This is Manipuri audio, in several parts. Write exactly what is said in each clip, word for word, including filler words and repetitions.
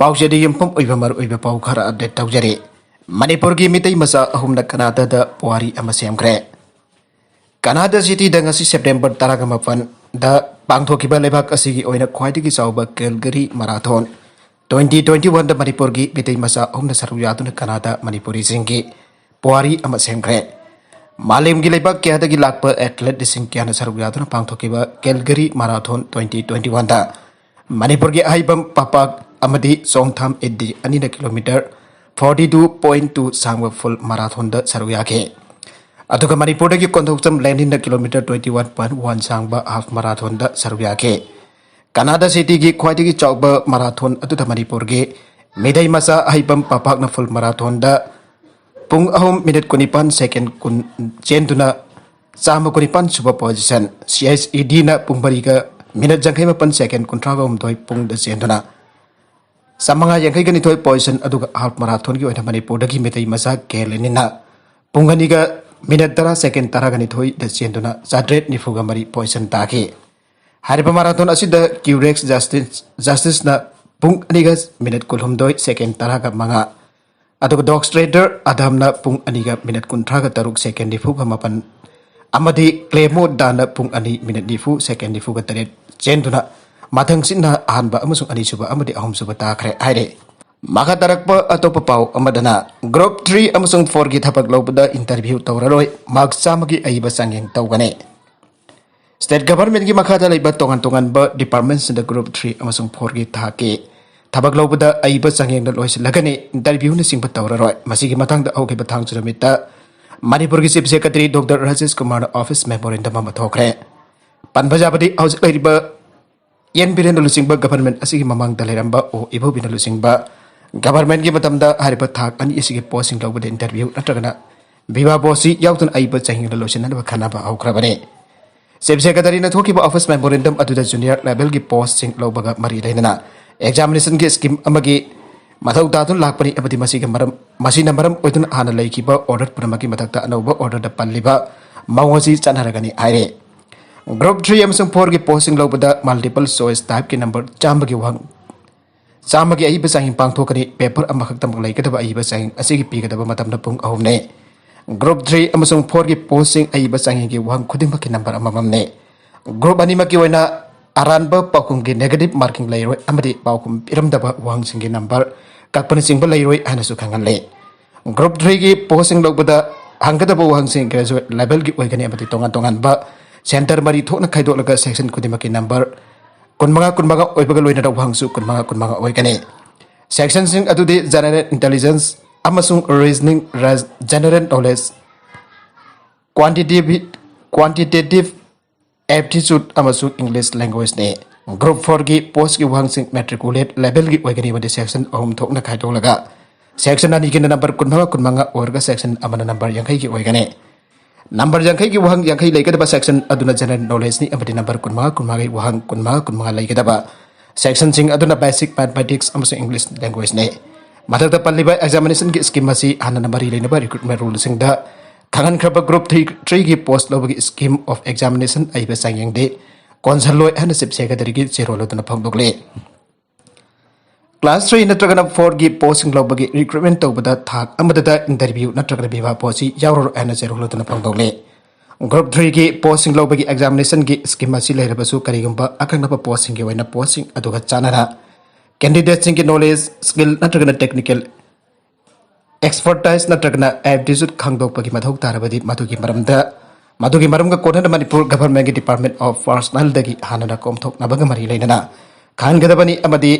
ꯄꯥꯎꯆꯦꯗ ꯌꯨꯝꯐꯝ ꯑꯣꯏꯕ ꯃꯔꯨꯑꯣꯏꯕ ꯄꯥꯎ ꯈꯔ ꯑꯞꯗꯦꯠ ꯇꯧꯖꯔꯤ꯫ ꯃꯅꯤꯄꯨꯔꯒꯤ ꯃꯤꯇꯩ ꯃꯆꯥ ꯑꯍꯨꯝꯅ ꯀꯅꯥꯗꯥꯗ ꯄꯨꯋꯥꯔꯤ ꯑꯃ ꯁꯦꯝꯈ꯭ꯔꯦ꯫ ꯀꯅꯥꯗꯥ ꯁꯤꯇꯤꯗ ꯉꯁꯤ ꯁꯦꯞꯇꯦꯝꯕꯔ ꯇꯔꯥꯒ ꯃꯥꯄꯟꯗ ꯄꯥꯡꯊꯣꯛꯈꯤꯕ ꯂꯩꯕꯥꯛ ꯑꯁꯤꯒꯤ ꯑꯣꯏꯅ ꯈ꯭ꯋꯥꯏꯗꯒꯤ ꯆꯥꯎꯕ ꯀꯦꯜꯒꯔꯤ ꯃꯔꯥꯊꯣꯟ ꯇ꯭ꯋꯦꯟꯇꯤ ꯇ꯭ꯋꯦꯟꯇꯤ ꯋꯥꯟꯗ ꯃꯅꯤꯄꯨꯔꯒꯤ ꯃꯤꯇꯩ ꯃꯆꯥ ꯑꯍꯨꯝꯅ ꯁꯔꯨꯛ ꯌꯥꯗꯨꯅ ꯀꯅꯥꯗꯥ ꯃꯅꯤꯄꯨꯔꯤꯁꯤꯡꯒꯤ ꯄꯨꯋꯥꯔꯤ ꯑꯃ ꯁꯦꯝꯈ꯭ꯔꯦ꯫ ꯃꯥꯂꯦꯝꯒꯤ ꯂꯩꯕꯥꯛ ꯀꯌꯥꯗꯒꯤ ꯂꯥꯛꯄ ꯑꯦꯊꯂꯦꯠ ꯂꯤꯁꯤꯡ ꯀꯌꯥꯅ ꯁꯔꯨꯛ ꯌꯥꯗꯨꯅ ꯄꯥꯡꯊꯣꯛꯈꯤꯕ ꯀꯦꯜꯒꯔꯤ ꯃꯔꯥꯊꯣꯟ ꯇ꯭ꯋꯦꯟꯇꯤ ꯇ꯭ꯋꯦꯟꯇꯤ ꯋꯥꯟꯗ ꯃꯅꯤꯄꯨꯔꯒꯤ ꯑꯍꯩꯕꯝ ꯄꯥꯄꯥꯛ ꯑꯃꯗꯤ ꯆꯣꯡꯊꯥꯝ ꯑꯦꯗꯤ ꯑꯅꯤꯅ kilometre forty two point two ꯁꯥꯡꯕ ꯐꯨꯜ ꯃꯔꯥꯊꯣꯟꯗ ꯁꯔꯨꯛ ꯌꯥꯈꯤ꯫ ꯑꯗꯨꯒ ꯃꯅꯤꯄꯨꯔꯗꯒꯤ ꯀꯣꯟꯊꯣꯛꯆꯝ ꯂꯦꯅꯤꯟꯅ kilometre twenty one point one ꯁꯥꯡꯕ ꯍꯥꯐ ꯃꯔꯥꯊꯣꯟꯗ ꯁꯔꯨꯛ ꯌꯥꯈꯤ꯫ ꯀꯅꯥꯗꯥ ꯁꯤꯇꯤꯒꯤ ꯈ꯭ꯋꯥꯏꯗꯒꯤ ꯆꯥꯎꯕ ꯃꯔꯥꯊꯣꯟ ꯑꯗꯨꯗ ꯃꯅꯤꯄꯨꯔꯒꯤ ꯃꯤꯇꯩ ꯃꯆꯥ ꯑꯍꯩꯕꯝ ꯄꯥꯄꯥꯛꯅ ꯐꯨꯜ ꯃꯔꯥꯊꯣꯟꯗ ꯄꯨꯡ ꯑꯍꯨꯝ ꯃꯤꯅꯤꯠ ꯀꯨꯟꯅꯤꯄꯥꯟ ꯁꯦꯀꯦꯟ ꯀꯨꯟ ꯆꯦꯟꯗꯨꯅ ꯆꯥꯝꯃ ꯀꯨꯟꯅꯤꯄꯥꯟ ꯁꯨꯕ ꯄꯣꯖꯤꯁꯟ, ꯁꯤ ꯑꯩꯆ ꯏ ꯗꯤꯅ ꯄꯨꯡ ꯃꯔꯤꯒ ꯃꯤꯅꯤꯠ ꯌꯥꯡꯈꯩ ꯃꯥꯄꯟ ꯁꯦꯀꯦꯟ ꯀꯨꯟꯊ꯭ꯔꯥꯒ ꯍꯨꯝꯗꯣꯏ ꯄꯨꯡꯗ ꯆꯦꯟꯗꯨꯅ ꯆꯥꯝꯃꯉꯥ ꯌꯥꯡꯈꯩꯒ ꯅꯤꯊꯣꯏ ꯄꯣꯖꯤꯁꯟ, ꯑꯗꯨꯒ ꯍꯥꯐ ꯃꯔꯥꯊꯣꯟꯒꯤ ꯑꯣꯏꯅ ꯃꯅꯤꯄꯨꯔꯗꯒꯤ ꯃꯤꯇꯩ ꯃꯆꯥ ꯀꯦ ꯂꯦꯅꯤꯟꯅ ꯄꯨꯡ ꯑꯅꯤꯒ ꯃꯤꯅꯤꯠ ꯇꯔꯥ ꯁꯦꯀꯦꯟ ꯇꯔꯥꯒ ꯅꯤꯊꯣꯏꯗ ꯆꯦꯟꯗꯨꯅ ꯆꯥꯇ꯭ꯔꯦꯠ ꯅꯤꯐꯨꯒ ꯃꯔꯤ ꯄꯣꯖꯤꯁꯟ ꯇꯥꯈꯤ꯫ ꯍꯥꯏꯔꯤꯕ ꯃꯔꯥꯊꯣꯟ ꯑꯁꯤꯗ ꯀ꯭ꯌꯨꯔꯦꯛꯁ ꯖꯁꯇꯤꯁ, ꯖꯁꯇꯤꯁꯅ ꯄꯨꯡ ꯑꯅꯤꯒ ꯃꯤꯅꯤꯠ ꯀꯨꯟꯍꯨꯝꯗꯣꯏ ꯁꯦꯀꯦꯟ ꯇꯔꯥꯒ ꯃꯉꯥ, ꯑꯗꯨꯒ ꯗꯣꯛ ꯁ꯭ꯇ꯭ꯔꯦꯗꯔ ꯑꯗꯝꯅ ꯄꯨꯡ ꯑꯅꯤꯒ ꯃꯤꯅꯤꯠ ꯀꯨꯟꯊ꯭ꯔꯥꯒ ꯇꯔꯨꯛ ꯁꯦꯀꯦꯟ ꯅꯤꯐꯨꯒ ꯃꯥꯄꯟ ꯑꯃꯗꯤ ꯀ꯭ꯂꯦꯃꯣ ꯗꯥꯟꯅ ꯄꯨꯡ ꯑꯅꯤ ꯃꯤꯅꯤꯠ ꯅꯤꯐꯨ ꯁꯦꯀꯦꯟ ꯅꯤꯐꯨꯒ ꯇꯔꯦꯠ ꯆꯦꯟꯗꯨꯅ ꯃꯊꯪꯁꯤꯠꯅ ꯑꯍꯥꯟꯕ ꯑꯃꯁꯨꯡ ꯑꯅꯤꯁꯨꯕ ꯑꯃꯗꯤ ꯑꯍꯨꯝꯁꯨꯕ ꯇꯥꯈ꯭ꯔꯦ ꯍꯥꯏꯔꯦ꯫ ꯃꯈꯥ ꯇꯥꯔꯛꯄ ꯑꯇꯣꯞꯄ ꯄꯥꯎ ꯑꯃꯗꯅ, ꯒ꯭ꯔꯨꯞ ꯊ꯭ꯔꯤ ꯑꯃꯁꯨꯡ ꯐꯣꯔꯒꯤ ꯊꯕꯛ ꯂꯧꯕꯗ ꯏꯟꯇꯔꯚ꯭ꯌꯨ ꯇꯧꯔꯔꯣꯏ, ꯃꯥꯔꯛ ꯆꯥꯝꯃꯒꯤ ꯑꯏꯕ ꯆꯥꯡꯌꯦꯡ ꯇꯧꯒꯅꯤ꯫ ꯁ꯭ꯇꯦꯠ ꯒꯚꯔꯟꯃꯦꯟꯠꯀꯤ ꯃꯈꯥꯗ ꯂꯩꯕ ꯇꯣꯉꯥꯟ ꯇꯣꯉꯥꯟꯕ ꯗꯤꯄꯥꯔꯠꯃꯦꯟꯠꯁꯤꯡꯗ ꯒ꯭ꯔꯨꯞ ꯊ꯭ꯔꯤ ꯑꯃꯁꯨꯡ ꯐꯣꯔꯒꯤ ꯊꯥꯛꯀꯤ ꯊꯕꯛ ꯂꯧꯕꯗ ꯑꯏꯕ ꯆꯥꯡꯌꯦꯡꯗ ꯂꯣꯏꯁꯤꯜꯂꯒꯅꯤ, ꯏꯟꯇꯔꯚ꯭ꯌꯨꯅꯆꯤꯡꯕ ꯇꯧꯔꯔꯣꯏ꯫ ꯃꯁꯤꯒꯤ ꯃꯇꯥꯡꯗ ꯍꯧꯈꯤꯕ ꯊꯥꯡꯖ ꯅꯨꯃꯤꯠꯇ ꯃꯅꯤꯄꯨꯔꯒꯤ ꯆꯤꯐ ꯁꯦꯀ꯭ꯔꯦꯇꯔꯤ ꯗꯣꯛꯇꯔ ꯔꯥꯖꯦꯁ ꯀꯨꯃꯥꯔꯅ ꯑꯣꯐꯤꯁ ꯃꯦꯃꯣꯔꯦꯟꯗꯝ ꯑꯃ ꯊꯣꯛꯈ꯭ꯔꯦ꯫ ꯄꯟꯕ ꯌꯥꯕꯗꯤ, ꯍꯧꯖꯤꯛ ꯂꯩꯔꯤꯕ ꯑꯦꯟ ꯕꯤꯔꯦꯟꯅ ꯂꯨꯆꯤꯡꯕ ꯒꯚꯔꯟꯃꯦꯟꯠ ꯑꯁꯤꯒꯤ ꯃꯃꯥꯡꯗ ꯂꯩꯔꯝꯕ ꯑꯣ ꯏꯕꯣꯕꯤꯅ ꯂꯨꯆꯤꯡꯕ ꯒꯚꯔꯟꯃꯦꯟꯠꯀꯤ ꯃꯇꯝꯗ ꯍꯥꯏꯔꯤꯕ ꯊꯥꯛ ꯑꯅꯤ ꯑꯁꯤꯒꯤ ꯄꯣꯁꯁꯤꯡ ꯂꯧꯕꯗ ꯏꯟꯇꯔꯚ꯭ꯌꯨ ꯅꯠꯇ꯭ꯔꯒꯅ ꯚꯤꯚꯥ ꯚꯣꯁꯁꯤ ꯌꯥꯎꯗꯅ ꯑꯏꯕ ꯆꯥꯡꯌꯦꯡꯗ ꯂꯣꯏꯁꯤꯟꯅꯅꯕ ꯈꯟꯅꯕ ꯍꯧꯈ꯭ꯔꯕꯅꯤ꯫ ꯆꯤꯐ ꯁꯦꯀ꯭ꯔꯦꯇꯔꯤꯅ ꯊꯣꯛꯈꯤꯕ ꯑꯣꯐꯤꯁ ꯃꯦꯃꯣꯔꯦꯟꯗꯝ ꯑꯗꯨꯗ ꯖꯨꯅꯤꯌꯔ ꯂꯦꯚꯦꯜꯒꯤ ꯄꯣꯁꯁꯤꯡ ꯂꯧꯕꯒ ꯃꯔꯤ ꯂꯩꯅꯅ ꯑꯦꯛꯖꯥꯃꯤꯅꯦꯁꯟꯒꯤ ꯁ꯭ꯀꯤꯝ ꯑꯃꯒꯤ ꯃꯊꯧ ꯇꯥꯗꯨꯅ ꯂꯥꯛꯄꯅꯤ ꯑꯃꯗꯤ ꯃꯁꯤꯒ ꯃꯔꯝ, ꯃꯁꯤꯅ ꯃꯔꯝ ꯑꯣꯏꯗꯨꯅ ꯍꯥꯟꯅ ꯂꯩꯈꯤꯕ ꯑꯣꯔꯗꯔ ꯄꯨꯝꯅꯃꯛꯀꯤ ꯃꯊꯛꯇ ꯑꯅꯧꯕ ꯑꯣꯔꯗꯔꯗ ꯄꯜꯂꯤꯕ ꯃꯑꯣꯡ ꯑꯁꯤ ꯆꯠꯅꯔꯒꯅꯤ ꯍꯥꯏꯔꯦ꯫ ꯒ꯭ꯔꯨꯞ ꯊ꯭ꯔꯤ ꯑꯃꯁꯨꯡ ꯐꯣꯔꯒꯤ ꯄꯣꯁꯁꯤꯡ ꯂꯧꯕꯗ ꯃꯜꯇꯤꯄꯜ ꯆꯣꯏꯁ ꯇꯥꯏꯞꯀꯤ ꯅꯝꯕꯔ ꯆꯥꯝꯃꯒꯤ ꯋꯥꯍꯪ ꯆꯥꯝꯃꯒꯤ ꯑꯏꯕ ꯆꯥꯡꯌꯦꯡ ꯄꯥꯡꯊꯣꯛꯀꯅꯤ꯫ Paper ꯑꯃꯈꯛꯇꯃꯛ ꯂꯩꯒꯗꯕ ꯑꯏꯕ ꯆꯥꯡꯌꯦꯡ ꯑꯁꯤꯒꯤ ꯄꯤꯒꯗꯕ ꯃꯇꯝꯅ ꯄꯨꯡ ꯑꯍꯨꯝꯅꯤ꯫ Group three ꯑꯃꯁꯨꯡ fourꯒꯤ postꯁꯤꯡ ꯑꯏꯕ ꯆꯥꯡꯌꯦꯡꯒꯤ ꯋꯥꯍꯪ ꯈꯨꯗꯤꯡꯃꯛꯀꯤ number ꯑꯃꯃꯝꯅꯤ꯫ Group ꯑꯅꯤꯃꯛꯀꯤ ꯑꯣꯏꯅ ꯑꯔꯥꯟꯕ ꯄꯥꯎꯈꯨꯝꯒꯤ negative marking ꯂꯩꯔꯣꯏ ꯑꯃꯗꯤ ꯄꯥꯎꯈꯨꯝ ꯄꯤꯔꯝꯗꯕ ꯋꯥꯍꯪꯁꯤꯡꯒꯤ number ꯀꯛꯄꯅꯆꯤꯡꯕ ꯂꯩꯔꯣꯏ ꯍꯥꯏꯅꯁꯨ ꯈꯪꯍꯜꯂꯤ꯫ Group threeꯒꯤ postꯁꯤꯡ ꯂꯧꯕꯗ ꯍꯪꯒꯗꯕ ꯋꯥꯍꯪꯁꯤꯡ graduate levelꯒꯤ ꯑꯣꯏꯒꯅꯤ ꯑꯃꯗꯤ ꯇꯣꯉꯥꯟ ꯇꯣꯉꯥꯟꯕ centre ꯃꯔꯤ ꯊꯣꯛꯅ ꯈꯥꯏꯗꯣꯛꯂꯒ section ꯈꯨꯗꯤꯡꯃꯛꯀꯤ number ꯀꯨꯟꯃꯉꯥ ꯀꯨꯟꯃꯉꯥ ꯑꯣꯏꯕꯒ ꯂꯣꯏꯅꯅ ꯋꯥꯍꯪꯁꯨ ꯀꯨꯟꯃꯉꯥ ꯀꯨꯟꯃꯉꯥ ꯑꯣꯏꯒꯅꯤ꯫ Sectionꯁꯤꯡ ꯑꯗꯨꯗꯤ General Intelligence ꯑꯃꯁꯨꯡ Reasoning, General Knowledge, Quantitative, Quantitative Aptitude ꯑꯃꯁꯨꯡ English Languageꯅꯤ꯫ Group fourꯒꯤ postꯀꯤ ꯋꯥꯍꯪꯁꯤꯡ matriculate levelꯒꯤ ꯑꯣꯏꯒꯅꯤ ꯑꯃꯗꯤ section ꯑꯍꯨꯝ ꯊꯣꯛꯅ ꯈꯥꯏꯗꯣꯛꯂꯒ section ꯑꯅꯤꯒꯤꯅ number ꯀꯨꯟꯃꯉꯥ ꯀꯨꯟꯃꯉꯥ ꯑꯣꯏꯔꯒ section ꯑꯃꯅ number ꯌꯥꯡꯈꯩꯒꯤ ꯑꯣꯏꯒꯅꯤ꯫ Number ꯌꯥꯡꯈꯩꯒꯤ ꯋꯥꯍꯪ ꯌꯥꯡꯈꯩ ꯂꯩꯒꯗꯕ section ꯑꯗꯨꯅ General Knowledgeꯅꯤ ꯑꯃꯗꯤ number ꯀꯨꯟꯃꯉꯥ ꯀꯨꯟꯃꯉꯥꯒꯤ ꯋꯥꯍꯪ ꯀꯨꯟꯃꯉꯥ ꯀꯨꯟꯃꯉꯥ ꯂꯩꯒꯗꯕ sectionꯁꯤꯡ ꯑꯗꯨꯅ Basic Mathematics ꯑꯃꯁꯨꯡ English Languageꯅꯤ꯫ ꯃꯊꯛꯇ ꯄꯜꯂꯤꯕ examinationꯒꯤ scheme ꯑꯁꯤ ꯍꯥꯟꯅꯅ ꯃꯔꯤ ꯂꯩꯅꯕ recruitment ruleꯁꯤꯡꯗ ꯈꯪꯍꯟꯈ꯭ꯔꯕ group threeꯒꯤ post ꯂꯧꯕꯒꯤ scheme of examination ꯑꯏꯕ ꯆꯥꯡꯌꯦꯡꯗꯤ ꯀꯣꯟꯁꯜꯂꯣꯏ ꯍꯥꯏꯅ Chief Secretaryꯒꯤ ꯆꯦꯔꯣꯜ ꯑꯗꯨꯅ ꯐꯣꯡꯗꯣꯛꯂꯤ꯫ Class three ꯅꯠꯇ꯭ꯔꯒꯅ fourꯒꯤ postꯁꯤꯡ ꯂꯧꯕꯒꯤ recruitment ꯇꯧꯕꯗ ꯊꯥꯛ ꯑꯃꯗꯇ interview ꯅꯠꯇ꯭ꯔꯒꯅ viva postꯁꯤ ꯌꯥꯎꯔꯔꯣꯏ ꯍꯥꯏꯅ ꯆꯦꯔꯣꯜ ꯑꯗꯨꯅ ꯐꯣꯡꯗꯣꯛꯂꯤ꯫ Group threeꯒꯤ postꯁꯤꯡ ꯂꯧꯕꯒꯤ examinationꯒꯤ scheme ꯑꯁꯤ ꯂꯩꯔꯕꯁꯨ ꯀꯔꯤꯒꯨꯝꯕ ꯑꯀꯛꯅꯕ postꯁꯤꯡꯒꯤ ꯑꯣꯏꯅ postꯁꯤꯡ ꯑꯗꯨꯒ ꯆꯥꯟꯅꯅ candidateꯁꯤꯡꯒꯤ knowledge, skill ꯅꯠꯇ꯭ꯔꯒꯅ technical expertise ꯅꯠꯇ꯭ꯔꯒꯅ aptitude ꯈꯪꯗꯣꯛꯄꯒꯤ ꯃꯊꯧ ꯇꯥꯔꯕꯗꯤ ꯃꯗꯨꯒꯤ ꯃꯔꯝꯗ, ꯃꯗꯨꯒꯤ ꯃꯔꯝꯒ ꯀꯣꯟꯅꯅ ꯃꯅꯤꯄꯨꯔ governmentꯀꯤ Department of Personnelꯗꯒꯤ ꯍꯥꯟꯅꯅ ꯀꯣꯝꯊꯣꯛꯅꯕꯒ ꯃꯔꯤ ꯂꯩꯅꯅ ꯈꯪꯍꯟꯒꯗꯕꯅꯤ ꯑꯃꯗꯤ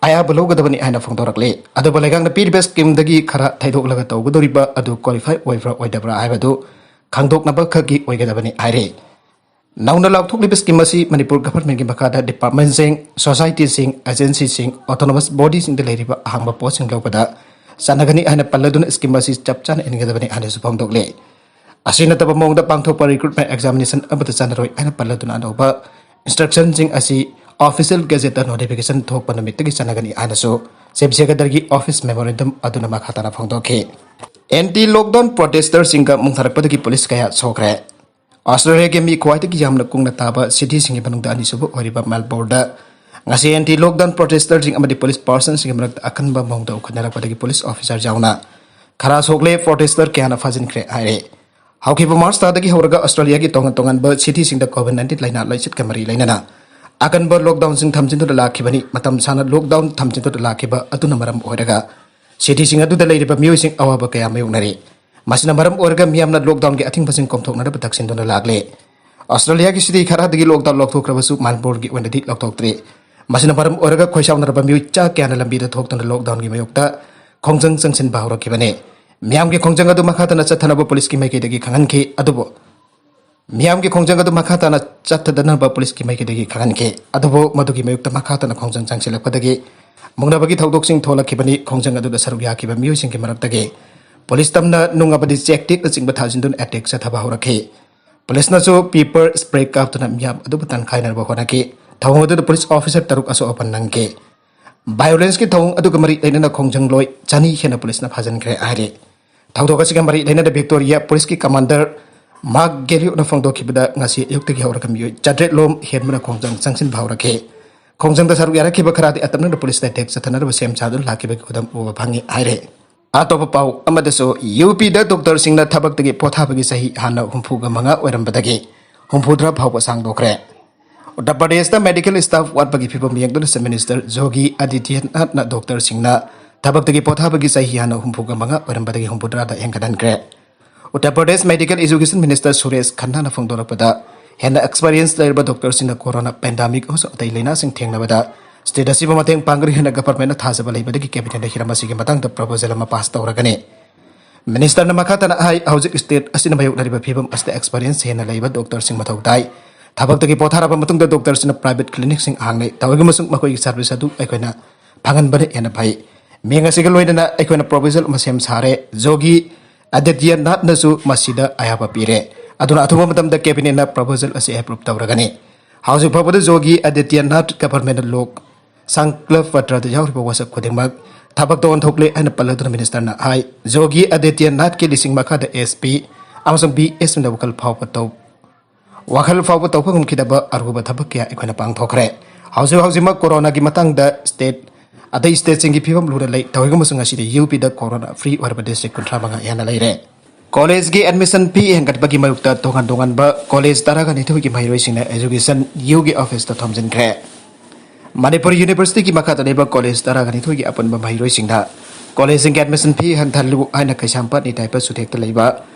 ꯑꯌꯥꯕ ꯂꯧꯒꯗꯕꯅꯤ ꯍꯥꯏꯅ ꯐꯣꯡꯗꯣꯔꯛꯂꯤ꯫ ꯑꯗꯨꯕꯨ ꯂꯩꯉꯥꯛꯅ ꯄꯤꯔꯤꯕ schemeꯗꯒꯤ ꯈꯔ ꯊꯩꯗꯣꯛꯂꯒ ꯇꯧꯒꯗꯧꯔꯤꯕ ꯑꯗꯨ qualify ꯑꯣꯏꯕ꯭ꯔꯥ ꯑꯣꯏꯗꯕ꯭ꯔꯥ ꯍꯥꯏꯕꯗꯨ ꯈꯪꯗꯣꯛꯅꯕ ꯈꯛꯀꯤ ꯑꯣꯏꯒꯗꯕꯅꯤ ꯍꯥꯏꯔꯤ꯫ ꯅꯧꯅ ꯂꯥꯎꯊꯣꯛꯂꯤꯕ scheme ꯑꯁꯤ ꯃꯅꯤꯄꯨꯔ governmentꯀꯤ ꯃꯈꯥꯗ departmentꯁꯤꯡ, societyꯁꯤꯡ, agencyꯁꯤꯡ, autonomous bodyꯁꯤꯡꯗ ꯂꯩꯔꯤꯕ ꯑꯍꯥꯡꯕ postꯁꯤꯡ ꯂꯧꯕꯗ ꯆꯠꯅꯒꯅꯤ ꯍꯥꯏꯅ ꯄꯜꯂꯗꯨꯅ scheme ꯑꯁꯤ ꯆꯞ ꯆꯥꯅ ꯏꯟꯒꯗꯕꯅꯤ ꯍꯥꯏꯅꯁꯨ ꯐꯣꯡꯗꯣꯛꯂꯤ꯫ ꯑꯁꯤ ꯅꯠꯇꯕ ꯃꯑꯣꯡꯗ ꯄꯥꯡꯊꯣꯛꯄ recruitment examination ꯑꯃꯠꯇ ꯆꯠꯅꯔꯣꯏ ꯍꯥꯏꯅ ꯄꯜꯂꯗꯨꯅ ꯑꯅꯧꯕ instructionꯁꯤꯡ ꯑꯁꯤ Official Gazetteꯇ notification ꯊꯣꯛꯄ ꯅꯨꯃꯤꯠꯇꯒꯤ ꯆꯠꯅꯒꯅꯤ ꯍꯥꯏꯅꯁꯨ Chief Secretaryꯒꯤ office memorandum ꯑꯗꯨꯅ ꯃꯈꯥ ꯇꯥꯅ ꯐꯣꯡꯗꯣꯛꯈꯤ꯫ Anti lockdown protesterꯁꯤꯡꯒ ꯃꯨꯛꯅꯔꯛꯄꯗꯒꯤ police ꯀꯌꯥ ꯁꯣꯛꯈ꯭ꯔꯦ꯫ ꯑꯣꯁꯇ꯭ꯔꯦꯂꯤꯌꯥꯒꯤ ꯃꯤ ꯈ꯭ꯋꯥꯏꯗꯒꯤ ꯌꯥꯝꯅ ꯀꯨꯡꯅ ꯇꯥꯕ cityꯁꯤꯡꯒꯤ ꯃꯅꯨꯡꯗ ꯑꯅꯤꯁꯨꯕ ꯑꯣꯏꯔꯤꯕ ꯃꯦꯜꯕꯣꯔꯟꯗ ꯉꯁꯤ ꯑꯦꯟꯇꯤ ꯂꯣꯛꯗꯥꯎꯟ ꯄ꯭ꯔꯣꯇꯦꯁꯇꯔꯁꯤꯡ ꯑꯃꯗꯤ ꯄꯨꯂꯤꯁ ꯄꯥꯔꯁꯟꯁꯤꯡꯒꯤ ꯃꯔꯛꯇ ꯑꯀꯟꯕ ꯃꯑꯣꯡꯗ ꯎꯈꯠꯅꯔꯛꯄꯗꯒꯤ ꯄꯨꯂꯤꯁ ꯑꯣꯐꯤꯁꯥꯔ ꯌꯥꯎꯅ ꯈꯔ ꯁꯣꯛꯂꯦ, ꯄ꯭ꯔꯣꯇꯦꯁꯇꯔ ꯀꯌꯥꯅ ꯐꯥꯖꯤꯟꯈ꯭ꯔꯦ ꯍꯥꯏꯔꯦ꯫ ꯍꯧꯈꯤꯕ ꯃꯥꯔꯆ ꯊꯥꯗꯒꯤ ꯍꯧꯔꯒ ꯑꯣꯁꯇ꯭ꯔꯦꯂꯤꯌꯥꯒꯤ ꯇꯣꯉꯥꯟ ꯇꯣꯉꯥꯟꯕ ꯁꯤꯇꯤꯁꯤꯡꯗ ꯀꯣꯚꯤꯗ ꯅꯥꯏꯟꯇꯤꯟ ꯂꯥꯏꯅꯥ ꯂꯥꯏꯆꯠꯀ ꯃꯔꯤ ꯂꯩꯅꯅ ꯑꯀꯟꯕ ꯂꯣꯛꯗꯥꯎꯟꯁꯤꯡ ꯊꯝꯖꯤꯟꯗꯨꯅ ꯂꯥꯛꯈꯤꯕꯅꯤ꯫ ꯃꯇꯝ ꯁꯥꯡꯅ ꯂꯣꯛꯗꯥꯎꯟ ꯊꯝꯖꯤꯟꯗꯨꯅ ꯂꯥꯛꯈꯤꯕ ꯑꯗꯨꯅ ꯃꯔꯝ ꯑꯣꯏꯔꯒ ꯁꯤꯇꯤꯁꯤꯡ ꯑꯗꯨꯗ ꯂꯩꯔꯤꯕ ꯃꯤꯑꯣꯏꯁꯤꯡ ꯑꯋꯥꯕ ꯀꯌꯥ ꯃꯥꯌꯣꯛꯅꯔꯤ꯫ ꯃꯁꯤꯅ ꯃꯔꯝ ꯑꯣꯏꯔꯒ ꯃꯤꯌꯥꯝꯅ ꯂꯣꯛꯗꯥꯎꯟꯒꯤ ꯑꯊꯤꯡꯕꯁꯤꯡ ꯀꯣꯝꯊꯣꯛꯅꯅꯕ ꯇꯛꯁꯤꯟꯗꯨꯅ ꯂꯥꯛꯂꯦ꯫ ꯑꯣꯁꯇ꯭ꯔꯦꯂꯤꯌꯥꯒꯤ ꯁꯤꯇꯤ ꯈꯔꯗꯒꯤ ꯂꯣꯛꯗꯥꯎꯟ ꯂꯧꯊꯣꯛꯈ꯭ꯔꯕꯁꯨ ꯃꯦꯜꯕꯣꯔꯟꯒꯤ ꯑꯣꯏꯅꯗꯤ ꯂꯧꯊꯣꯛꯇ꯭ꯔꯤ꯫ ꯃꯁꯤꯅ ꯃꯔꯝ ꯑꯣꯏꯔꯒ ꯈꯣꯏꯁꯥꯎꯅꯔꯕ ꯃꯤꯑꯣꯏ ꯆꯥ ꯀꯌꯥꯅ ꯂꯝꯕꯤꯗ ꯊꯣꯛꯇꯨꯅ ꯂꯣꯛꯗꯥꯎꯟꯒꯤ ꯃꯥꯌꯣꯛꯇ ꯈꯣꯡꯖꯪ ꯆꯪꯁꯤꯟꯕ ꯍꯧꯔꯛꯈꯤꯕꯅꯤ꯫ ꯃꯤꯌꯥꯝꯒꯤ ꯈꯣꯡꯖꯪ ꯑꯗꯨ ꯃꯈꯥ ꯇꯥꯅ ꯆꯠꯊꯅꯕ ꯄꯨꯂꯤꯁꯀꯤ ꯃꯥꯏꯀꯩꯗꯒꯤ ꯈꯪꯍꯟꯈꯤ꯫ ꯑꯗꯨꯕꯨ ꯃꯤꯌꯥꯝꯒꯤ ꯈꯣꯡꯖꯪ ꯑꯗꯨ ꯃꯈꯥ ꯇꯥꯅ ꯆꯠꯊꯗꯅꯕ ꯄꯨꯂꯤꯁꯀꯤ ꯃꯥꯏꯀꯩꯗꯒꯤ ꯈꯪꯍꯟꯈꯤ꯫ ꯑꯗꯨꯕꯨ ꯃꯗꯨꯒꯤ ꯃꯥꯌꯣꯛꯇ ꯃꯈꯥ ꯇꯥꯅ ꯈꯣꯡꯖꯪ ꯆꯪꯁꯤꯜꯂꯛꯄꯗꯒꯤ ꯃꯨꯛꯅꯕꯒꯤ ꯊꯧꯗꯣꯛꯁꯤꯡ ꯊꯣꯛꯂꯛꯈꯤꯕꯅꯤ꯫ ꯈꯣꯡꯖꯪ ꯑꯗꯨꯗ ꯁꯔꯨꯛ ꯌꯥꯈꯤꯕ ꯃꯤꯑꯣꯏꯁꯤꯡꯒꯤ ꯃꯔꯛꯇꯒꯤ ꯄꯨꯂꯤꯁ ꯇꯝꯅ ꯅꯨꯡ ꯑꯃꯗꯤ ꯆꯦꯛ ꯇꯦꯛꯅꯆꯤꯡꯕ ꯊꯥꯖꯤꯟꯗꯨꯅ ꯑꯦꯇꯦꯛ ꯆꯠꯊꯕ ꯍꯧꯔꯛꯈꯤ꯫ ꯄꯨꯂꯤꯁꯅꯁꯨ ꯄꯤꯄꯔ ꯁ꯭ꯄ꯭ꯔꯦ ꯀꯥꯞꯇꯨꯅ ꯃꯤꯌꯥꯝ ꯑꯗꯨꯕꯨ ꯇꯥꯟꯈꯥꯏꯅꯅꯕ ꯍꯣꯠꯅꯈꯤ꯫ ꯊꯧꯑꯣꯡ ꯑꯗꯨꯗ ꯄꯨꯂꯤꯁ ꯑꯣꯐꯤꯁꯥꯔ ꯇꯔꯨꯛ ꯑꯁꯣꯛ ꯑꯄꯟ ꯅꯪꯈꯤ꯫ ꯚꯥꯏꯑꯣꯂꯦꯟꯁꯀꯤ ꯊꯧꯑꯣꯡ ꯑꯗꯨꯒ ꯃꯔꯤ ꯂꯩꯅꯅ ꯈꯣꯡꯖꯪꯂꯣꯏ ꯆꯅꯤ ꯍꯦꯟꯅ ꯄꯨꯂꯤꯁꯅ ꯐꯥꯖꯤꯟꯈ꯭ꯔꯦ ꯍꯥꯏꯔꯤ꯫ ꯊꯧꯗꯣꯛ ꯑꯁꯤꯒ ꯃꯔꯤ ꯂꯩꯅꯅ ꯚꯤꯛꯇꯣꯔꯤꯌꯥ ꯄꯨꯂꯤꯁꯀꯤ ꯀꯃꯥꯟꯗꯔ ꯃꯥꯔꯛ ꯒꯦꯂꯤꯌꯨꯅ ꯐꯣꯡꯗꯣꯛꯈꯤꯕꯗ ꯉꯁꯤ ꯑꯌꯨꯛꯇꯒꯤ ꯍꯧꯔꯒ ꯃꯤꯑꯣꯏ ꯆꯥꯇ꯭ꯔꯦꯠ ꯂꯣꯝ ꯍꯦꯟꯕꯅ ꯈꯣꯡꯖꯪ ꯆꯪꯁꯤꯟꯕ ꯍꯧꯔꯛꯈꯤ꯫ ꯈꯣꯡꯖꯪꯗ ꯁꯔꯨꯛ ꯌꯥꯔꯛꯈꯤꯕ ꯈꯔꯗꯤ ꯑꯇꯝꯅꯅ ꯄꯨꯂꯤꯁꯅ ꯑꯦꯇꯦꯛ ꯆꯠꯊꯅꯅꯕ ꯁꯦꯝ ꯁꯥꯗꯨꯅ ꯂꯥꯛꯈꯤꯕꯒꯤ ꯈꯨꯗꯝ ꯎꯕ ꯐꯪꯉꯤ ꯍꯥꯏꯔꯦ꯫ ꯑꯇꯣꯞꯄ ꯄꯥꯎ ꯑꯃꯗꯁꯨ, ꯌꯨ ꯄꯤꯗ ꯗꯣꯛꯇꯔꯁꯤꯡꯅ ꯊꯕꯛꯇꯒꯤ ꯄꯣꯊꯥꯕꯒꯤ ꯆꯍꯤ ꯍꯥꯟꯅ ꯍꯨꯝꯐꯨꯒ ꯃꯉꯥ ꯑꯣꯏꯔꯝꯕꯗꯒꯤ ꯍꯨꯝꯐꯨꯇꯔꯥ ꯐꯥꯎꯕ ꯁꯥꯡꯗꯣꯛꯈ꯭ꯔꯦ꯫ ꯎꯠꯇꯔ ꯄ꯭ꯔꯗꯦꯁꯇ ꯃꯦꯗꯤꯀꯦꯜ ꯁ꯭ꯇꯥꯐ ꯋꯥꯠꯄꯒꯤ ꯐꯤꯕꯝ ꯌꯦꯡꯗꯨꯅ ꯆꯤꯐ ꯃꯤꯅꯤꯁꯇꯔ ꯌꯣꯒꯤ ꯑꯗꯤꯇ꯭ꯌꯅꯥꯊꯅ ꯗꯣꯛꯇꯔꯁꯤꯡꯅ ꯊꯕꯛꯇꯒꯤ ꯄꯣꯊꯥꯕꯒꯤ ꯆꯍꯤ ꯍꯥꯟꯅ ꯍꯨꯝꯐꯨꯒ ꯃꯉꯥ ꯑꯣꯏꯔꯝꯕꯗꯒꯤ ꯍꯨꯝꯐꯨꯇꯔꯥꯗ ꯍꯦꯟꯒꯠꯍꯟꯈ꯭ꯔꯦ꯫ Uttar Pradesh medical education minister Suresh ꯈꯟꯅꯥꯅ ꯐꯣꯡꯗꯣꯔꯛꯄꯗ, ꯍꯦꯟꯅ ꯑꯦꯛꯁꯄꯔꯤꯌꯦꯟꯁ ꯂꯩꯔꯕ ꯗꯣꯛꯇꯔꯁꯤꯡꯅ ꯀꯣꯔꯣꯅꯥ ꯄꯦꯟꯗꯥꯃꯤꯛ ꯑꯃꯁꯨꯡ ꯑꯇꯩ ꯂꯥꯏꯅꯥꯁꯤꯡ ꯊꯦꯡꯅꯕꯗ ꯁ꯭ꯇꯦꯠ ꯑꯁꯤꯕꯨ ꯃꯇꯦꯡ ꯄꯥꯡꯒꯅꯤ ꯍꯥꯏꯅ ꯒꯚꯔꯟꯃꯦꯟꯠꯅ ꯊꯥꯖꯕ ꯂꯩꯕꯗꯒꯤ ꯀꯦꯕꯤꯅꯦꯠꯅ ꯍꯤꯔꯝ ꯑꯁꯤꯒꯤ ꯃꯇꯥꯡꯗ ꯄ꯭ꯔꯣꯄꯣꯖꯦꯜ ꯑꯃ ꯄꯥꯁ ꯇꯧꯔꯒꯅꯤ꯫ ꯃꯤꯅꯤꯁꯇꯔꯅ ꯃꯈꯥ ꯇꯥꯅ ꯍꯥꯏ, ꯍꯧꯖꯤꯛ ꯁ꯭ꯇꯦꯠ ꯑꯁꯤꯅ ꯃꯥꯌꯣꯛꯅꯔꯤꯕ ꯐꯤꯕꯝ ꯑꯁꯤꯗ ꯑꯦꯛꯁꯄꯔꯤꯌꯦꯟꯁ ꯍꯦꯟꯅ ꯂꯩꯕ ꯗꯣꯛꯇꯔꯁꯤꯡ ꯃꯊꯧ ꯇꯥꯏ꯫ ꯊꯕꯛꯇꯒꯤ ꯄꯣꯊꯥꯔꯕ ꯃꯇꯨꯡꯗ ꯗꯣꯛꯇꯔꯁꯤꯡꯅ ꯄ꯭ꯔꯥꯏꯚꯦꯠ ꯀ꯭ꯂꯤꯅꯤꯛꯁꯤꯡ ꯍꯥꯡꯅꯩ꯫ ꯇꯧꯏꯒꯨꯝꯕꯁꯨꯡ ꯃꯈꯣꯏꯒꯤ ꯁꯥꯔꯚꯤꯁ ꯑꯗꯨ ꯑꯩꯈꯣꯏꯅ ꯐꯪꯍꯟꯕꯅ ꯍꯦꯟꯅ ꯐꯩ꯫ ꯃꯤꯡ ꯑꯁꯤꯒ ꯂꯣꯏꯅꯅ ꯑꯩꯈꯣꯏꯅ ꯄ꯭ꯔꯣꯄꯣꯖꯦꯜ ꯑꯃ ꯁꯦꯝ ꯁꯥꯔꯦ꯫ ꯌꯣꯒꯤ ꯑꯗꯤꯇ꯭ꯌꯅꯥꯊꯅꯁꯨ ꯃꯁꯤꯗ ꯑꯌꯥꯕ ꯄꯤꯔꯦ꯫ ꯑꯗꯨꯅ ꯑꯊꯨꯕ ꯃꯇꯝꯗ ꯀꯦꯕꯤꯅꯦꯠꯅ ꯄ꯭ꯔꯣꯄꯣꯖꯦꯜ ꯑꯁꯤ ꯑꯦꯄ꯭ꯔꯨꯞ ꯇꯧꯔꯒꯅꯤ꯫ ꯍꯧꯖꯤꯛ ꯐꯥꯎꯕꯗ ꯌꯣꯒꯤ ꯑꯗꯤꯇ꯭ꯌꯅꯥꯊ ꯒꯚꯔꯟꯃꯦꯟꯠꯅ ꯂꯣꯛ ꯁꯪꯀꯜꯞ ꯄꯇ꯭ꯔꯗ ꯌꯥꯎꯔꯤꯕ ꯋꯥꯁꯛ ꯈꯨꯗꯤꯡꯃꯛ ꯊꯕꯛꯇ ꯑꯣꯟꯊꯣꯛꯂꯦ ꯍꯥꯏꯅ ꯄꯜꯂꯗꯨꯅ ꯃꯤꯅꯤꯁꯇꯔꯅ ꯍꯥꯏ, ꯌꯣꯒꯤ ꯑꯗꯤꯇ꯭ꯌꯅꯥꯊꯀꯤ ꯂꯤꯁꯤꯡ ꯃꯈꯥꯗ ꯑꯦꯁ ꯄꯤ ꯑꯃꯁꯨꯡ ꯕꯤ ꯑꯦꯁ ꯄꯤꯅ ꯋꯥꯈꯜ ꯐꯥꯎꯕ ꯇꯧ-, ꯋꯥꯈꯜ ꯐꯥꯎꯕ ꯇꯧꯕ ꯉꯝꯈꯤꯗꯕ ꯑꯔꯨꯕ ꯊꯕꯛ ꯀꯌꯥ ꯑꯩꯈꯣꯏꯅ ꯄꯥꯡꯊꯣꯛꯈ꯭ꯔꯦ꯫ ꯍꯧꯖꯤꯛ ꯍꯧꯖꯤꯛꯃꯛ ꯀꯣꯔꯣꯅꯥꯒꯤ ꯃꯇꯥꯡꯗ ꯁ꯭ꯇꯦꯠ ꯑꯇꯩ ꯁ꯭ꯇꯦꯠꯁꯤꯡꯒꯤ ꯐꯤꯕꯝ ꯂꯨꯅ ꯂꯩ꯫ ꯇꯧꯏꯒꯨꯝꯕꯁꯨ ꯉꯁꯤꯗꯤ ꯌꯨ ꯄꯤꯗ ꯀꯣꯔꯣꯅꯥ ꯐ꯭ꯔꯤ ꯑꯣꯏꯔꯕ ꯗꯤꯁꯇ꯭ꯔꯤꯛ ꯀꯨꯟꯊ꯭ꯔꯥ ꯃꯉꯥ ꯍꯦꯟꯅ ꯂꯩꯔꯦ꯫ ꯀꯣꯂꯦꯖꯀꯤ ꯑꯦꯗꯃꯤꯁꯟ ꯐꯤ ꯍꯦꯟꯒꯠꯄꯒꯤ ꯃꯥꯌꯣꯛꯇ ꯇꯣꯉꯥꯟ ꯇꯣꯉꯥꯟꯕ ꯀꯣꯂꯦꯖ ꯇꯔꯥꯒ ꯅꯤꯊꯣꯏꯒꯤ ꯃꯍꯩꯔꯣꯏꯁꯤꯡꯅ ꯑꯦꯖꯨꯀꯦꯁꯟ ꯌꯨꯒꯤ ꯑꯣꯐꯤꯁꯇ ꯊꯣꯝꯖꯤꯟꯈ꯭ꯔꯦ꯫ ꯃꯅꯤꯄꯨꯔ ꯌꯨꯅꯤꯚꯔꯁꯤꯇꯤꯒꯤ ꯃꯈꯥꯗ ꯂꯩꯕ ꯀꯣꯂꯦꯖ ꯇꯔꯥꯒ ꯅꯤꯊꯣꯏꯒꯤ ꯑꯄꯨꯟꯕ ꯃꯍꯩꯔꯣꯏꯁꯤꯡꯅ ꯀꯣꯂꯦꯖꯁꯤꯡꯒꯤ ꯑꯦꯗꯃꯤꯁꯟ ꯐꯤ ꯍꯟꯊꯍꯜꯂꯨ ꯍꯥꯏꯅ ꯀꯩꯁꯥꯝꯄꯥꯠ ꯅꯤꯇꯥꯏ ꯕꯁ ꯁꯨꯊꯦꯛꯇ ꯂꯩꯕ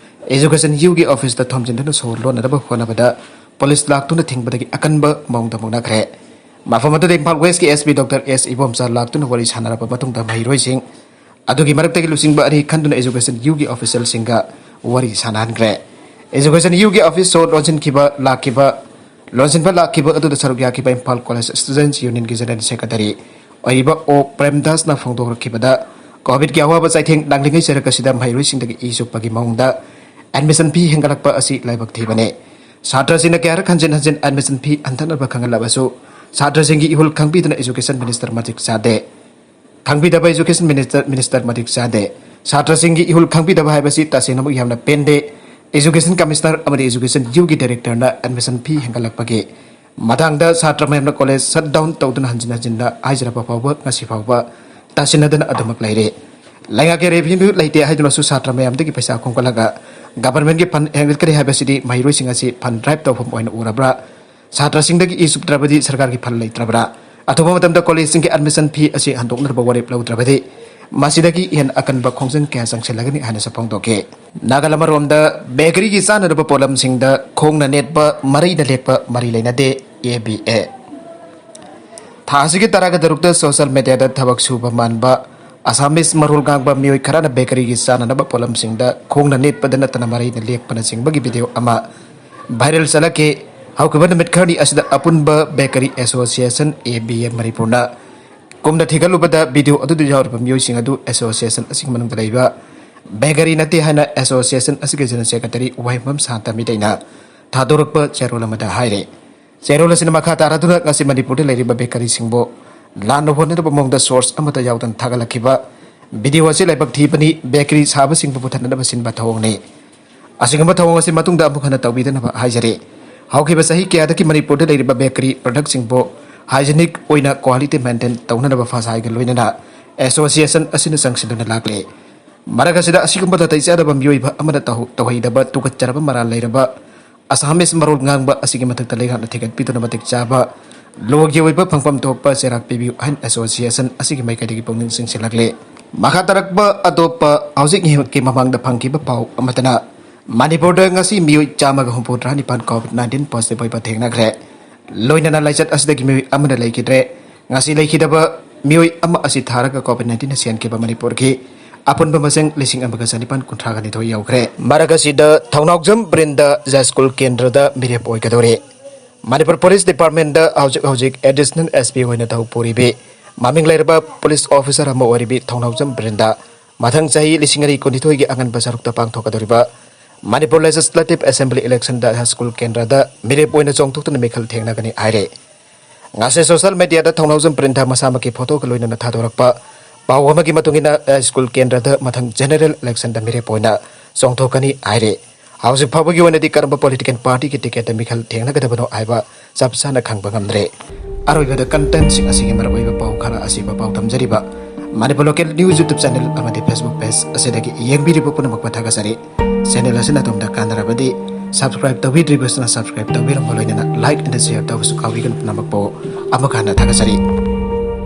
ꯑꯦꯖꯨꯀꯦꯁꯟ ꯌꯨꯒꯤ ꯑꯣꯐꯤꯁꯇ ꯊꯣꯝꯖꯤꯟꯗꯨꯅ ꯁꯣꯔ ꯂꯣꯟꯅꯅꯕ ꯍꯣꯠꯅꯕꯗ ꯄꯨꯂꯤꯁ ꯂꯥꯛꯇꯨꯅ ꯊꯤꯡꯕꯗꯒꯤ ꯑꯀꯟꯕ ꯃꯑꯣꯡꯗ ꯃꯨꯛꯅꯈ꯭ꯔꯦ꯫ ꯃꯐꯝ ꯑꯗꯨꯗ ꯏꯝꯐꯥꯜ ꯋꯦꯁꯀꯤ ꯑꯦꯁ ꯄꯤ ꯗꯣꯛꯇꯔ ꯑꯦꯁ ꯏꯕꯣꯝꯆꯥ ꯂꯥꯛꯇꯨꯅ ꯋꯥꯔꯤ ꯁꯥꯟꯅꯔꯕ ꯃꯇꯨꯡꯗ ꯃꯍꯩꯔꯣꯏꯁꯤꯡ ꯑꯗꯨꯒꯤ ꯃꯔꯛꯇꯒꯤ ꯂꯨꯆꯤꯡꯕ ꯑꯅꯤ ꯈꯟꯗꯨꯅ ꯑꯦꯖꯨꯀꯦꯁꯟ ꯌꯨꯒꯤ ꯑꯣꯐꯤꯁꯤꯌꯦꯜꯁꯤꯡꯒ ꯋꯥꯔꯤ ꯁꯥꯟꯅꯍꯟꯈ꯭ꯔꯦ꯫ ꯑꯦꯖꯨꯀꯦꯁꯟ ꯌꯨꯒꯤ ꯑꯣꯐꯤꯁ ꯁꯣ ꯂꯣꯟꯁꯤꯟꯈꯤꯕ ꯂꯥꯛꯈꯤꯕ ꯂꯣꯟꯁꯤꯟꯕ ꯂꯥꯛꯈꯤꯕ ꯑꯗꯨꯗ ꯁꯔꯨꯛ ꯌꯥꯈꯤꯕ ꯏꯝꯐꯥꯜ ꯀꯣꯂꯦꯖ ꯁ꯭ꯇꯨꯗꯦꯟꯠꯁ ꯌꯨꯅꯤꯌꯟꯒꯤ ꯖꯦꯅꯔꯦꯜ ꯁꯦꯀ꯭ꯔꯦꯇꯔꯤ ꯑꯣꯏꯔꯤꯕ ꯑꯣ ꯄ꯭ꯔꯦꯝꯗꯥꯁꯅ ꯐꯣꯡꯗꯣꯔꯛꯈꯤꯕꯗ, ꯀꯣꯚꯤꯗꯀꯤ ꯑꯋꯥꯕ ꯆꯩꯊꯦꯡ ꯅꯪꯂꯤꯉꯩ ꯆꯔꯛ ꯑꯁꯤꯗ ꯃꯍꯩꯔꯣꯏꯁꯤꯡꯗꯒꯤ ꯏ ꯆꯨꯞꯄꯒꯤ ꯃꯑꯣꯡꯗ ꯑꯦꯗꯃꯤꯁꯟ ꯐꯤ ꯍꯦꯟꯒꯠꯂꯛꯄ ꯑꯁꯤ ꯂꯥꯏꯕꯛ ꯊꯤꯕꯅꯤ꯫ ꯁꯥꯇ꯭ꯔꯁꯤꯡꯅ ꯀꯌꯥꯔꯛ ꯍꯟꯖꯤꯟ ꯍꯟꯖꯤꯟ ꯑꯦꯗꯃꯤꯁꯟ ꯐꯤ ꯍꯟꯊꯅꯕ ꯈꯪꯍꯜꯂꯕꯁꯨ ꯁꯥꯇ꯭ꯔꯁꯤꯡꯒꯤ ꯏꯍꯨꯜ ꯈꯪꯕꯤꯗꯅ ꯑꯦꯖꯨꯀꯦꯁꯟ ꯃꯤꯅꯤꯁꯇꯔ ꯃꯇꯤꯛ ꯆꯥꯗꯦ꯫ ꯈꯪꯕꯤꯗꯕ ꯑꯦꯖꯨꯀꯦꯁꯟ ꯃꯤꯅꯤꯁꯇꯔ, ꯃꯤꯅꯤꯁꯇꯔ ꯃꯇꯤꯛ ꯆꯥꯗꯦ꯫ ꯁꯥꯇ꯭ꯔꯁꯤꯡꯒꯤ ꯏꯍꯨꯜ ꯈꯪꯕꯤꯗꯕ ꯍꯥꯏꯕꯁꯤ ꯇꯁꯦꯡꯅꯃꯛ ꯌꯥꯝꯅ ꯄꯦꯟꯗꯦ꯫ ꯑꯦꯖꯨꯀꯦꯁꯟ ꯀꯃꯤꯁꯅꯔ ꯑꯃꯗꯤ ꯑꯦꯖꯨꯀꯦꯁꯟ ꯌꯨꯒꯤ ꯗꯥꯏꯔꯦꯛꯇꯔꯅ ꯑꯦꯗꯃꯤꯁꯟ ꯐꯤ ꯍꯦꯟꯒꯠꯂꯛꯄꯒꯤ ꯃꯇꯥꯡꯗ ꯁꯥꯇ꯭ꯔ ꯃꯌꯥꯝꯅ ꯀꯣꯂꯦꯖ ꯁꯠ ꯗꯥꯎꯟ ꯇꯧꯗꯨꯅ ꯍꯟꯖꯤꯟ ꯍꯟꯖꯤꯟꯅ ꯍꯥꯏꯖꯔꯕ ꯐꯥꯎꯕ ꯉꯁꯤ ꯐꯥꯎꯕ ꯇꯥꯁꯤꯟꯅꯗꯅ ꯑꯗꯨꯃꯛ ꯂꯩꯔꯤ꯫ ꯂꯩꯉꯥꯛꯀꯤ ꯔꯦꯚꯤꯅ꯭ꯌꯨ ꯂꯩꯇꯦ ꯍꯥꯏꯗꯨꯅꯁꯨ ꯁꯥꯇ꯭ꯔ ꯃꯌꯥꯝꯗꯒꯤ ꯄꯩꯁꯥ ꯈꯣꯝꯒꯠꯂꯒ ꯒꯚꯔꯟꯃꯦꯟꯠꯀꯤ ꯐꯟ ꯍꯦꯟꯒꯠꯀꯅꯤ ꯍꯥꯏꯕꯁꯤꯗꯤ ꯃꯍꯩꯔꯣꯏꯁꯤꯡ ꯑꯁꯤ ꯐꯟ ꯗ꯭ꯔꯥꯏꯚ ꯇꯧꯐꯝ ꯑꯣꯏꯅ ꯎꯔꯕ꯭ꯔꯥ? ꯁꯥꯇ꯭ꯔꯁꯤꯡꯗꯒꯤ ꯏ ꯆꯨꯞꯇ꯭ꯔꯕꯗꯤ ꯁꯔꯀꯥꯔꯒꯤ ꯐꯟ ꯂꯩꯇ꯭ꯔꯕ꯭ꯔꯥ? ꯑꯊꯨꯕ ꯃꯇꯝꯗ ꯀꯣꯂꯦꯖꯁꯤꯡꯒꯤ ꯑꯦꯗꯃꯤꯁꯟ ꯐꯤ ꯑꯁꯤ ꯍꯟꯗꯣꯛꯅꯅꯕ ꯋꯥꯔꯦꯞ ꯂꯧꯗ꯭ꯔꯕꯗꯤ ꯃꯁꯤꯗꯒꯤ ꯍꯦꯟꯅ ꯑꯀꯟꯕ ꯈꯣꯡꯖꯪ ꯀꯌꯥ ꯆꯪꯁꯤꯜꯂꯒꯅꯤ ꯍꯥꯏꯅꯁꯨ ꯐꯣꯡꯗꯣꯛꯈꯤ꯫ ꯅꯥꯒꯜ ꯑꯃꯔꯣꯝꯗ, ꯕꯦꯀꯔꯤꯒꯤ ꯆꯥꯅꯅꯕ ꯄꯣꯠꯂꯝꯁꯤꯡꯗ ꯈꯣꯡꯅ ꯅꯦꯠꯄ, ꯃꯔꯩꯅ ꯂꯦꯛꯄ ꯃꯔꯤ ꯂꯩꯅꯗꯦ, ꯑꯦ ꯕꯤ ꯑꯦ꯫ ꯊꯥ ꯑꯁꯤꯒꯤ ꯇꯔꯥꯒ ꯇꯔꯨꯛꯇ ꯁꯣꯁꯤꯌꯦꯜ ꯃꯦꯗꯤꯌꯥꯗ ꯊꯕꯛ ꯁꯨꯕ ꯃꯥꯟꯕ ꯑꯁꯥꯃꯤꯁ ꯃꯔꯣꯜ ꯉꯥꯡꯕ ꯃꯤꯑꯣꯏ ꯈꯔꯅ ꯕꯦꯀꯔꯤꯒꯤ ꯆꯥꯅꯅꯕ ꯄꯣꯠꯂꯝꯁꯤꯡꯗ ꯈꯣꯡꯅ ꯅꯦꯠꯄꯗ ꯅꯠꯇꯅ ꯃꯔꯩꯅ ꯂꯦꯛꯄꯅꯆꯤꯡꯕꯒꯤ ꯚꯤꯗꯤꯑꯣ ꯑꯃ ꯚꯥꯏꯔꯦꯜ ꯆꯠꯂꯛꯈꯤ꯫ ꯍꯧꯈꯤꯕ ꯅꯨꯃꯤꯠ ꯈꯔꯅꯤ ꯑꯁꯤꯗ ꯑꯄꯨꯟꯕ bakery association, A B A, ꯃꯅꯤꯄꯨꯔꯅ ꯀꯨꯝꯅ ꯊꯤꯒꯠꯂꯨꯕꯗ ꯚꯤꯗꯤꯑꯣ ꯑꯗꯨꯗ ꯌꯥꯎꯔꯤꯕ ꯃꯤꯑꯣꯏꯁꯤꯡ ꯑꯗꯨ ꯑꯦꯁꯣꯁꯤꯌꯦꯁꯟ ꯑꯁꯤꯒꯤ ꯃꯅꯨꯡꯗ ꯂꯩꯕ ꯕꯦꯀꯔꯤ ꯅꯠꯇꯦ ꯍꯥꯏꯅ ꯑꯦꯁꯣꯁꯤꯌꯦꯁꯟ ꯑꯁꯤꯒꯤ ꯖꯦꯅꯔꯦꯜ ꯁꯦꯀ꯭ꯔꯦꯇꯔꯤ ꯋꯥꯍꯦꯡꯕꯝ ꯁꯥꯟꯇ ꯃꯤꯇꯩꯅ ꯊꯥꯗꯣꯔꯛꯄ ꯆꯦꯔꯣꯜ ꯑꯃꯗ ꯍꯥꯏꯔꯤ꯫ ꯆꯦꯔꯣꯜ ꯑꯁꯤꯅ ꯃꯈꯥ ꯇꯥꯔꯗꯨꯅ ꯉꯁꯤ ꯃꯅꯤꯄꯨꯔꯗ ꯂꯩꯔꯤꯕ ꯕꯦꯀꯔꯤꯁꯤꯡꯕꯨ ꯂꯥꯟꯅ ꯍꯣꯠꯅꯔꯕ ꯃꯑꯣꯡꯗ ꯁꯣꯔꯁ ꯑꯃꯠꯇ ꯌꯥꯎꯗꯅ ꯊꯥꯒꯠꯂꯛꯈꯤꯕ ꯚꯤꯗꯤꯑꯣ ꯑꯁꯤ ꯂꯥꯏꯕꯛ ꯊꯤꯕꯅꯤ, ꯕꯦꯀꯔꯤ ꯁꯥꯕꯁꯤꯡꯕꯨ ꯄꯨꯊꯅꯅꯕ ꯁꯤꯟꯕ ꯊꯧꯑꯣꯡꯅꯤ꯫ ꯑꯁꯤꯒꯨꯝꯕ ꯊꯧꯑꯣꯡ ꯑꯁꯤ ꯃꯇꯨꯡꯗ ꯑꯃꯨꯛ ꯍꯟꯅ ꯇꯧꯕꯤꯗꯅꯕ ꯍꯥꯏꯖꯔꯤ꯫ ꯍꯧꯈꯤꯕ ꯆꯍꯤ ꯀꯌꯥꯗꯒꯤ ꯃꯅꯤꯄꯨꯔꯗ ꯂꯩꯔꯤꯕ ꯕꯦꯀꯔꯤ ꯄ꯭ꯔꯗꯛꯁꯤꯡꯕꯨ ꯍꯥꯏꯖꯤꯅꯤꯛ ꯑꯣꯏꯅ ꯀ꯭ꯋꯥꯂꯤꯇꯤ ꯃꯦꯟꯇꯦꯟ ꯇꯧꯅꯅꯕ ꯐꯁꯥꯏꯒ ꯂꯣꯏꯅꯅ ꯑꯦꯁꯣꯁꯤꯌꯦꯁꯟ ꯑꯁꯤꯅ ꯆꯪꯁꯤꯟꯗꯨꯅ ꯂꯥꯛꯂꯦ꯫ ꯃꯔꯛ ꯑꯁꯤꯗ ꯑꯁꯤꯒꯨꯝꯕ ꯅꯥꯇꯩ ꯆꯥꯗꯕ ꯃꯤꯑꯣꯏꯕ ꯑꯃꯅ ꯇꯧꯍꯧ-, ꯇꯧꯍꯩꯗꯕ ꯇꯨꯀꯠꯆꯔꯕ ꯃꯔꯥꯜ ꯂꯩꯔꯕ ꯑꯁꯥꯃꯤꯁ ꯃꯔꯣꯜ ꯉꯥꯡꯕ ꯑꯁꯤꯒꯤ ꯃꯊꯛꯇ ꯂꯩꯉꯥꯛꯅ ꯊꯤꯒꯠꯄꯤꯗꯨꯅ ꯃꯇꯤꯛ ꯆꯥꯕ ꯂꯣꯒꯤ ꯑꯣꯏꯕ ꯐꯪꯐꯝ ꯊꯣꯛꯄ ꯆꯩꯔꯥꯛ ꯄꯤꯕꯤꯌꯨ ꯍꯥꯏꯅ ꯑꯦꯁꯣꯁꯤꯌꯦꯁꯟ ꯑꯁꯤꯒꯤ ꯃꯥꯏꯀꯩꯗꯒꯤ ꯄꯨꯛꯅꯤꯡ ꯆꯤꯡꯁꯤꯜꯂꯛꯂꯤ꯫ ꯃꯈꯥ ꯇꯥꯔꯛꯄ ꯑꯇꯣꯞꯄ ꯍꯧꯖꯤꯛ ꯉꯥꯏꯍꯥꯛꯀꯤ ꯃꯃꯥꯡꯗ ꯐꯪꯈꯤꯕ ꯄꯥꯎ ꯑꯃꯗꯅ ꯃꯅꯤꯄꯨꯔꯗ ꯉꯁꯤ ꯃꯤꯑꯣꯏ ꯆꯥꯝꯃꯒ ꯍꯨꯝꯐꯨꯇꯔꯥ ꯅꯤꯄꯥꯟ COVID nineteen positive ꯑꯣꯏꯕ ꯊꯦꯡꯅꯈ꯭ꯔꯦ꯫ ꯂꯣꯏꯅꯅ ꯂꯥꯏꯆꯠ ꯑꯁꯤꯗꯒꯤ ꯃꯤꯑꯣꯏ ꯑꯃꯅ ꯂꯩꯈꯤꯗ꯭ꯔꯦ꯫ ꯉꯁꯤ ꯂꯩꯈꯤꯗꯕ ꯃꯤꯑꯣꯏ ꯑꯃ ꯑꯁꯤ ꯊꯥꯔꯒ COVID nineteen ꯁꯦꯟꯈꯤꯕ ꯃꯅꯤꯄꯨꯔꯒꯤ ꯑꯄꯨꯟꯕ ꯃꯁꯤꯡ ꯂꯤꯁꯤꯡ ꯑꯃꯒ ꯆꯅꯤꯄꯥꯟ ꯀꯨꯟꯊ꯭ꯔꯥꯒ ꯅꯤꯊꯣꯏ ꯌꯧꯈ꯭ꯔꯦ꯫ ꯃꯔꯛ ꯑꯁꯤꯗ ꯊꯧꯅꯥꯎꯖꯝ ꯕ꯭ꯔꯤꯟꯗ ꯖꯥꯏꯁ꯭ꯀꯨꯜ ꯀꯦꯟꯗ꯭ꯔꯗ ꯃꯤꯔꯦꯞ ꯑꯣꯏꯒꯗꯧꯔꯤ꯫ ꯃꯅꯤꯄꯨꯔ ꯄꯨꯂꯤꯁ ꯗꯤꯄꯥꯔꯠꯃꯦꯟꯗ ꯍꯧꯖꯤꯛ ꯍꯧꯖꯤꯛ ꯑꯦꯗꯤꯁꯅꯦꯜ ꯑꯦꯁ ꯄꯤ ꯑꯣꯏꯅ ꯊꯕꯛ ꯄꯨꯔꯤꯕꯤ ꯃꯃꯤꯡ ꯂꯩꯔꯕ ꯄꯨꯂꯤꯁ ꯑꯣꯐꯤꯁꯥꯔ ꯑꯃ ꯑꯣꯏꯔꯤꯕꯤ ꯊꯧꯅꯥꯎꯖꯝ ꯕ꯭ꯔꯤꯟꯗ ꯃꯊꯪ ꯆꯍꯤ ꯂꯤꯁꯤꯡ ꯑꯅꯤ ꯀꯨꯟꯅꯤꯊꯣꯏꯒꯤ ꯑꯉꯟꯕ ꯁꯔꯨꯛꯇ ꯄꯥꯡꯊꯣꯛꯀꯗꯧꯔꯤꯕ ꯃꯅꯤꯄꯨꯔ ꯂꯦꯖꯤꯁꯂꯦꯇꯤꯚ ꯑꯦꯁꯦꯝꯕ꯭ꯂꯤ ꯏꯂꯦꯛꯁꯟꯗ ꯖꯥꯏꯁ꯭ꯀꯨꯜ ꯀꯦꯟꯗ꯭ꯔꯗ ꯃꯤꯔꯦꯞ ꯑꯣꯏꯅ ꯆꯣꯡꯊꯣꯛꯇꯨꯅ ꯃꯤꯈꯜ ꯊꯦꯡꯅꯒꯅꯤ ꯍꯥꯏꯔꯦ꯫ ꯉꯁꯤ ꯁꯣꯁꯤꯌꯦꯜ ꯃꯤꯗꯤꯌꯥꯗ ꯊꯧꯅꯥꯎꯖꯝ ꯕ꯭ꯔꯤꯟꯗ ꯃꯁꯥꯃꯛꯀꯤ ꯐꯣꯇꯣꯒ ꯂꯣꯏꯅꯅ ꯊꯥꯗꯣꯔꯛꯄ ꯄꯥꯎ ꯑꯃꯒꯤ ꯃꯇꯨꯡ ꯏꯟꯅ, ꯖꯥꯏꯁ꯭ꯀꯨꯜ ꯀꯦꯟꯗ꯭ꯔꯗ ꯃꯊꯪ ꯖꯦꯅꯦꯔꯦꯜ ꯏꯂꯦꯛꯁꯟꯗ ꯃꯤꯔꯦꯞ ꯑꯣꯏꯅ ꯆꯣꯡꯊꯣꯛꯀꯅꯤ ꯍꯥꯏꯔꯦ꯫ ꯍꯧꯖꯤꯛ ꯐꯥꯎꯕꯒꯤ ꯑꯣꯏꯅꯗꯤ ꯀꯔꯝꯕ ꯄꯣꯂꯤꯇꯤꯀꯦꯜ ꯄꯥꯔꯇꯤꯒꯤ ꯇꯤꯀꯦꯠꯇ ꯃꯤꯈꯜ ꯊꯦꯡꯅꯒꯗꯕꯅꯣ ꯍꯥꯏꯕ ꯆꯞ ꯆꯥꯅ ꯈꯪꯕ ꯉꯝꯗ꯭ꯔꯦ꯫ ꯑꯔꯣꯏꯕꯗ ꯀꯟꯇꯦꯟꯠꯁꯤꯡ ꯑꯁꯤꯒꯤ ꯃꯔꯨꯑꯣꯏꯕ ꯄꯥꯎ ꯈꯔ ꯑꯁꯤꯕ ꯄꯥꯎ ꯊꯝꯖꯔꯤꯕ Manipur local news YouTube channel ꯑꯃꯗꯤ ꯐꯦꯁꯕꯨꯛ ꯄꯦꯖ ꯑꯁꯤꯗꯒꯤ ꯌꯦꯡꯕꯤꯔꯤꯕ ꯄꯨꯝꯅꯃꯛꯄꯨ ꯊꯥꯒꯠꯆꯔꯤ꯫ ꯆꯦꯅꯦꯜ ꯑꯁꯤꯅ ꯑꯗꯣꯝꯗ ꯀꯥꯟꯅꯔꯕꯗꯤ ꯁꯕꯁꯀ꯭ꯔꯥꯏꯕ ꯇꯧꯕꯤꯗ꯭ꯔꯤꯕꯁꯤꯅ ꯁꯕꯁꯀ꯭ꯔꯥꯏꯕ ꯇꯧꯕꯤꯔꯝꯕ ꯂꯣꯏꯅꯅ ꯂꯥꯏꯛ ꯑꯦꯟ ꯁꯤꯌꯔ ꯇꯧꯕꯁꯨ ꯀꯥꯎꯕꯤꯒꯅꯨ꯫ ꯄꯨꯝꯅꯃꯛꯄꯨ ꯑꯃꯨꯛ ꯍꯟꯅ ꯊꯥꯒꯠꯆꯔꯤ꯫